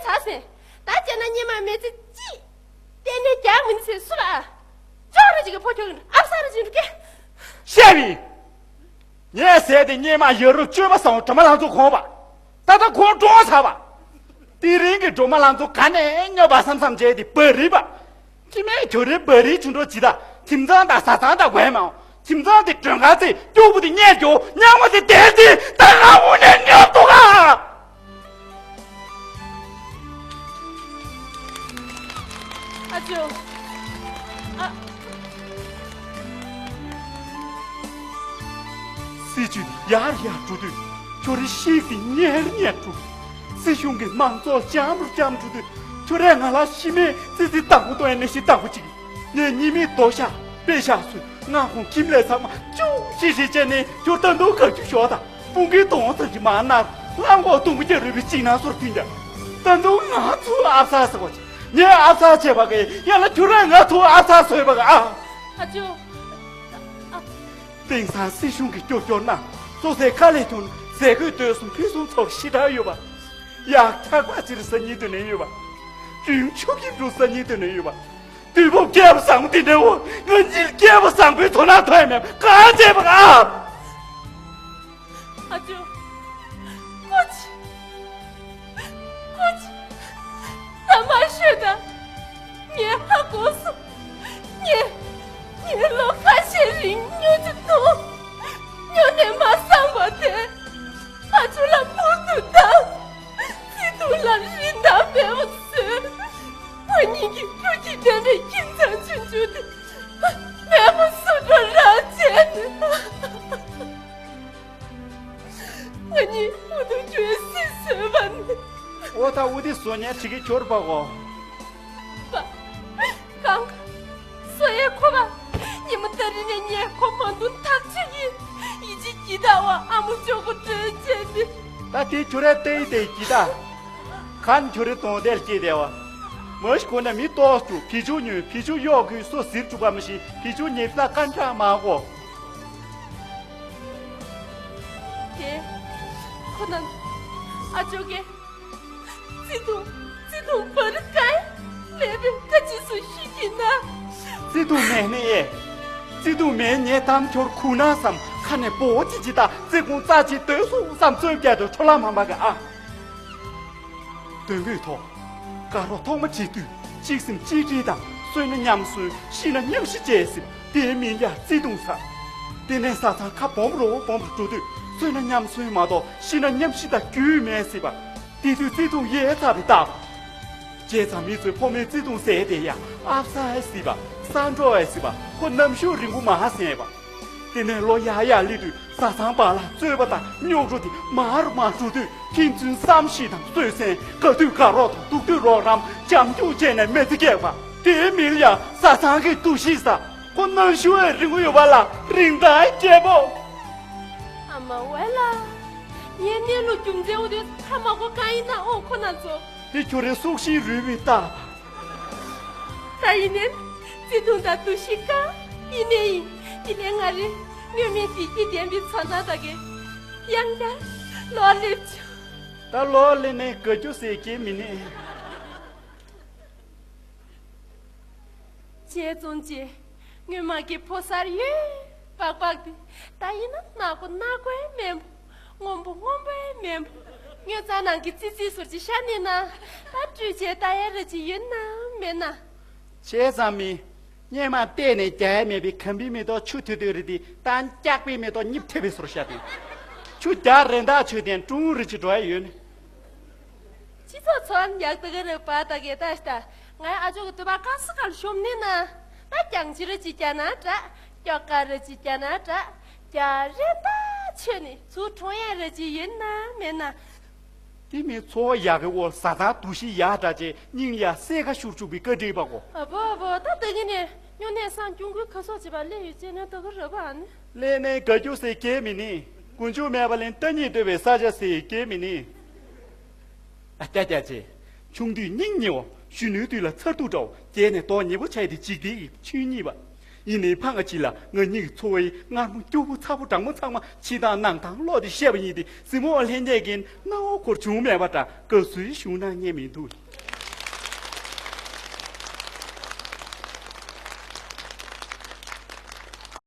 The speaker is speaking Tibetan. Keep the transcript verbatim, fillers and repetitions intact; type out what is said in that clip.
ད་ཟེར། ད་བྱས་ན་སྙེ་མ་མི་ཚེ་གཅིག་གཏན་ནས་རྒྱག་མི་ནུས་ཟེར་སུ་ལ། ཅོག་རེ་ཅིག་གི་ཕོ་ཁྱོད་ཀྱི་ཨབ་ས་རེ་ཅིག་འགྲོ་གི། བཤད་པའི། ངས་ཟས་དེ་སྙེ་མ་ཡ་རུ་བཅོས་པ་སང་སྒྲོལ་མ་ལྷ་མཚོ་གོང་པ། ད་ལྟ་ཁོང་གྲོངས་ཚར་བ། དེ་རིང་གི་སྒྲོལ་མ་ལྷ་མཚོ་ག་ནས་སྙོབ་པ་བསམ་བསམ་བྱས་ཏེ་བ་རི་བ། ཅི་མེད་ཁྱོད་རའི་བ་རི་ཆུ་འགྲོ་ཇི་ལྟ། ཁྱིམ་ཚང་དང་བཟའ་ཚང་དང་བས་མང་། ཁྱིམ་ཚང་དེ་མགྲོན་ཁང་ཚེ་སྐྱུག་པོ་དེ་ཉལ་རྒྱུ་ཉལ་ངོ་དེ་དལ་ཏེ་ད་ང་དངོས་གནས་སྙོབ་ཐུབ་ག། ཨ་ཅོ། ཨ། སྲིད་ཇུས་དེ་ཡར་ཡར་འགྲོ་དུས་ཁྱོད་རའི་ཤིག་དེ་ཉེར་ཉེར་འགྲོ། སྲིད་གཞུང་གི་མང་ཚོགས་འཇམ་རུ་འཇམ་འགྲོ་དུས་ཁྱོད་རས་ང་ལ་ཤི་མེད་ཙི་ཙི་བདག་པོ་གཏོང་ཡ་ནས་ཤི་བདག་པོ་གཅིག་ངས་ཉི་མའི་རྡོ་ཤ་པེ་ཤ་སུ་ང་ཁོང་ཁྱིམ་ལས་ཚང་མ་ཅུང་ཞིག་ཞིག་བྱས་ནས་ཁྱོད་ད་དུང་ག་རྒྱུ་ཞོག་དང་། དཔུང་གི་དོང་ཙམ་གྱི་མ་ན་ལྷམ་གོག་དུང་གི་རུས་པའི་གཅིག་ན་སོར་ཐུན་ཀྱང་། ད་དུང་ང་ཚོ་ཨབ་ས་ཟེར་བ་ཅིག་ངས་ཨབ་ས་བྱས་པ་གི་ཡང་ལ་ཁྱོད་རང་ང་ཚོ་ཨབ་ས་བཟོས་པ་གི་ཨ། ཨ་ཅོ། ཨ། དེང་སང་སྲིད་གཞུང་གི་སྐྱོར་སྐྱོར་ན་སོ་སོའི་ཁ་ལས་ཐོན་ཟས་གོས་སྡོད་སོང་ཕུན་སུམ་ཚོགས་ཞེ་དྲག་ཡོད་པ། ཡག་ཐག་པ་ཅིར་ས་ཉིན་དུ་ནས་ཡོད་པ། རྒྱུན་ཆུ་གི་འབྲུ་ས་ཉིན་དུ་ནས་ཡོད་པ། དུས་བབ་སྐལ་བ་བཟང་དེ་འདྲ་བོ་ང་གཉིས་སྐལ་བ་བཟང་པོའི་དོ་སྣང་ཐོན་མེད་གང་བྱས་པ་ཨ། ཨ་ཅོ། ཀོ་ཅི། ཀོ་ཅི། ཨ་མ་ཤོད་ད། ངས་ཧ་གོ་སོང་། ངས། ངས་ལོ་ཁ་ཤས་རིང་སྨྱོ་ཅི་ཐུབ། སྨྱོ་ནས་མ་བསམ་པ་དེ། ཨ་ཅོ་ལ་ཕོག་ཐུག་དང་། བརྩེ་དུང་ལ་རིན་ཐང་མེད་པ་བཟོས། ང་གཉིས་ཀྱི་སྤུ་གྲི་ལྡན་པའི་ཁྱིམ་ཚང་ཆུང་ཆུང་དེ་མེད་པ་བཟོ་འགྲོ་རང་བྱས་ནས། ང་གཉིས་ཨུ་ཐུག་ཁྱོད་སྲིད་བཟོས་པ་ནི། ཨོ་ད་ཨུ་དེ་བཟོ་ཉན་ཁྲི་གི་ཁྱོར་པ་གོ། པ། གང་། སོ་ཡའི་ཁོ་པ། ཉི་མ་ད་རི་ནས་ཉལ་ཁོ་མ་འདུག་ཐག་ཆོད་ཡིན། ཡི་ཅི་ཇི་ལྟ་བ་ཨ་མོ་ཅོག་གོ་གྲོས་བྱས་ཏེ། ད་དེ་ཁྱོད་ར་ཏེ་ཡི་ཏེ་ཇི་ལྟ། ཁན་ཁྱོད་རའི་དོན་དེར་སྐྱེས་བསྡད་བ། མོ་ཞིག་ཁོ་ན་མི་ཏོག་ཅུ་ཕི་ཅུ་ཉོས་ཕི་ཅུ་གཡོག་གུས་སོ་ཟིར་བཅུག་པ་མི་ཤེས་ཕི་ཅུ་ཉེ་ལ་ཀན་ཁྲ་མ་གོ། དེ། ཁོ་ན། ཨ་ཅོ་གེ། བརྩེ་དུང་བརྩེ་དུང་བར་སྐལ་མེད་པའི་ཁ་ཅིག་སུ་ཤི་གི་ན། བརྩེ་དུང་མེད་ནི་ཨེ། བརྩེ་དུང་མེད་ཉེ་དམ་ཁྱོར་ཁུ་ན་བསམ་ཁ་ནས་པོ་ཅི་ཅི་ད་བརྩེ་ཁུང་རྩ་ཅི་སྟོད་སུ་བསམ་རྩོད་བརྒྱད་དུ་འཕྲོ་ལ་མ་མ་གི་ཨ། དོན་དངོས་ཐོག་དགའ་རོགས་ཐོག་མ་བྱེད་དུས་གཅིག་སེམས་གཅིག་སྒྲིལ་དང་གསོན་ན་མཉམ་གསོན་ཤི་ན་མཉམ་ཤི་བྱས་ཟེར་དེའི་མིང་ཡ་བརྩེ་དུང་ཟེར། དེ་ནས་བཟའ་ཚང་ཁ་སྦོམ་རོ་སྦོམ་རུ་འགྲོ་དུས་གསོན་ན་མཉམ་གསོན་མ་གཏོགས་ཤི་ན་མཉམ་ཤི་དང་རྒྱུས་མེད་ཟེར་བ། དེ་དུས་བརྩེ་དུང་ཡལ་ཚར་བའི་རྟགས། བྱས་ཙང་མི་ཚོས་ཕོ་མོའི་བརྩེ་དུང་ཟེར་དེ་ཡ་ཨབ་སའི་ཟེར་བ་ས་འགྲོ་ཨེ་ཟེར་བ་ཁོ་ནམ་ཤུགས་རིང་པོ་མ་ཟེར་བ། དེ་ནས་ལོ་ཡར་ཡར་སླེབས་དུས་བཟའ་ཚང་བར་ལ་རྩོད་པ་དང་རྙོག་དྲ་དེ་མར་མར་འགྲོ་དུས་ཁྱིམ་ཚུན་བསམ་ཤེས་དང་བཟོད་བསྲན་དགའ་དུས་དགའ་རོགས་དང་སྡུག་དུས་རོགས་རམ་བྱམས་སྐྱོང་བྱས་ནས་མི་ཚེ་སྐྱེལ་བ་དེའི་མིང་ཡང་བཟའ་ཚང་གི་འདུ་ཤེས་ས་ཁོ་ནང་ཞུ་བའི་རིང་པོ་ཡོད་པ་ལ་རིན་ཐང་རྒྱས་པོ། ཨ་མ་ཝེ་ལ། ངའི་གནས་ལུགས་རྒྱུ་མཚན་འོ་དེ་ཁ་མ་གོ་གང་ཡིན་ན་ཨོ་ཁོ་ན་ཚོ། དེ་ཁྱོད་རའི་སྲོག་ཤིང་རུལ་བའི་རྟགས། ད་ཡིན་ནའི། བརྩེ་དུང་དང་འདུ་ཤེས་དཀར། ཡིན་ནའི་ཡིན། དེ་ལས་ང་རེ། སྔོན་མའི་བདེ་སྐྱིད་ལྡན་པའི་མཚོ་ཐང་དག་གི། ཡང་བསྐྱར། ལོག་སླེབས་བྱུང་། ད་ལོག་སླེབས་ནས་དགའ་རྒྱུ་ཟེར་གྱི་མི་ནི། བྱས་ཙང་ཅི། སྔོན་མ་གི་ཕོ་གསར་ཡོད་པག་པག་དེ། ད་ཡིན་ན་ནག་པོ་ནག་པོའི་མེན་པོ། སྔོན་པོ་སྔོན་པོའི་མེན་པོ། ངའི་རྩ་ནང་གི་ཙི་ཙི་ཟུར་གྱི་ཤ་ནི་ན། ད་བཀྲུས་བྱས་ལྟ་ཡ་རེ་ཅི་ཡོད་ན་མེད་ན། བྱས་ཙང་མི། སྔོན་མ་བལྟས་ནས་རྒྱག་ཡ་མེད་པའི་ཁམ་བུའི་མེ་ཏོག་ཆུ་ཐོད་ཐོད་རེད་དེ་ད་སྐྱག་པའི་མེ་ཏོག་སྙིབ་ཐེབས་པའི་ཟུར་ཤ་དེ། ཆུ་རྒྱག་རེ་འདག་ཆུ་དེ་ཀྲུང་རེ་ཅི་འགྲོ་ཡ་ཡོད་ནི། སྤྱི་ཚོགས་ཚོ་ཡག་ཏག་རེད་པ་ད་གེ་ད་ཤ་ད། ངའི་ཨ་ཅོ་གི་དུ་བ་ཀ་སི་ཀར་ཤོམ་ནི་ན། ད་རྒྱང་ཅི་རེ་ཅི་རྒྱག་ན་དྲག་སྐྱོ་ཀ་རེ་ཅི་རྒྱག་ན་དྲག་རྒྱ་རེ་ད་ཆོད་ནི་ཚུར་གྲོང་ཡ་རེ་ཅི་ཡིན་ན་མེད་ན། དེ་མིན་འཚོ་བ་ཡག་གི་འོག་བཟའ་ཚང་འདུ་ཤེས་ཡག་དྲག་ཅེས་སྙིང་ཡ་སེ་ཁ་ཤུར་བཅུག་པའི་བཀའ་དྲིན་པ་གོ། ཨ་བོ་ཨ་བོ་ད་ད་གི་ནས་སྨྱོ་ནད་སང་སྐྱོང་ཁུལ་ཁ་སོགས་བྱེད་པ་ལས་ཡོད་ཅེས་ནས་ད་གི་རེད་པ་ཨ་ནི། ལས་ནས་དགའ་རྒྱུ་ཟེར་གྱི་མི་ནི། དཀོན་མཆོག་མེད་པ་ལས་ལྟ་ཉིད་སྤྲོད་པའི་ས་ཆ་ཟེར་གྱི་མི་ནི། ཨ་ཀྱ་ཀྱ་ཅེ། ཆུང་དུས་སྙིང་ཉེ་བ། གཞོན་ནུའི་དུས་ལ་མཚར་སྡུག་འདྲ་བ། རྒས་ནས་མདོག་ཉེས་པོ་ཆགས་ཏེ་འཇིག་རྟེན་གྱི་ཆོས་ཉིད་པ། ཡིན་ནའི་ཕ་ང་གཅིག་ལ་ང་གཉིས་ཀྱི་འཚོ་བའི་མངར་མོ་སྐྱུར་པོ་ཚ་པོ་གྲང་མོ་ཚང་མ་ཕྱི་དང་ནང་དང་ལོག་སྟེ་བཤད་པ་ཡིན་ཏེ། གཟིགས་མོ་བ་ལྷན་རྒྱས་ཀྱིས་སྣང་བ་འཁོར་བྱུང་མེད་པ་འདྲ། སྐབས་སུའི་གཞུང་ན་རྙེད་མི་འདུག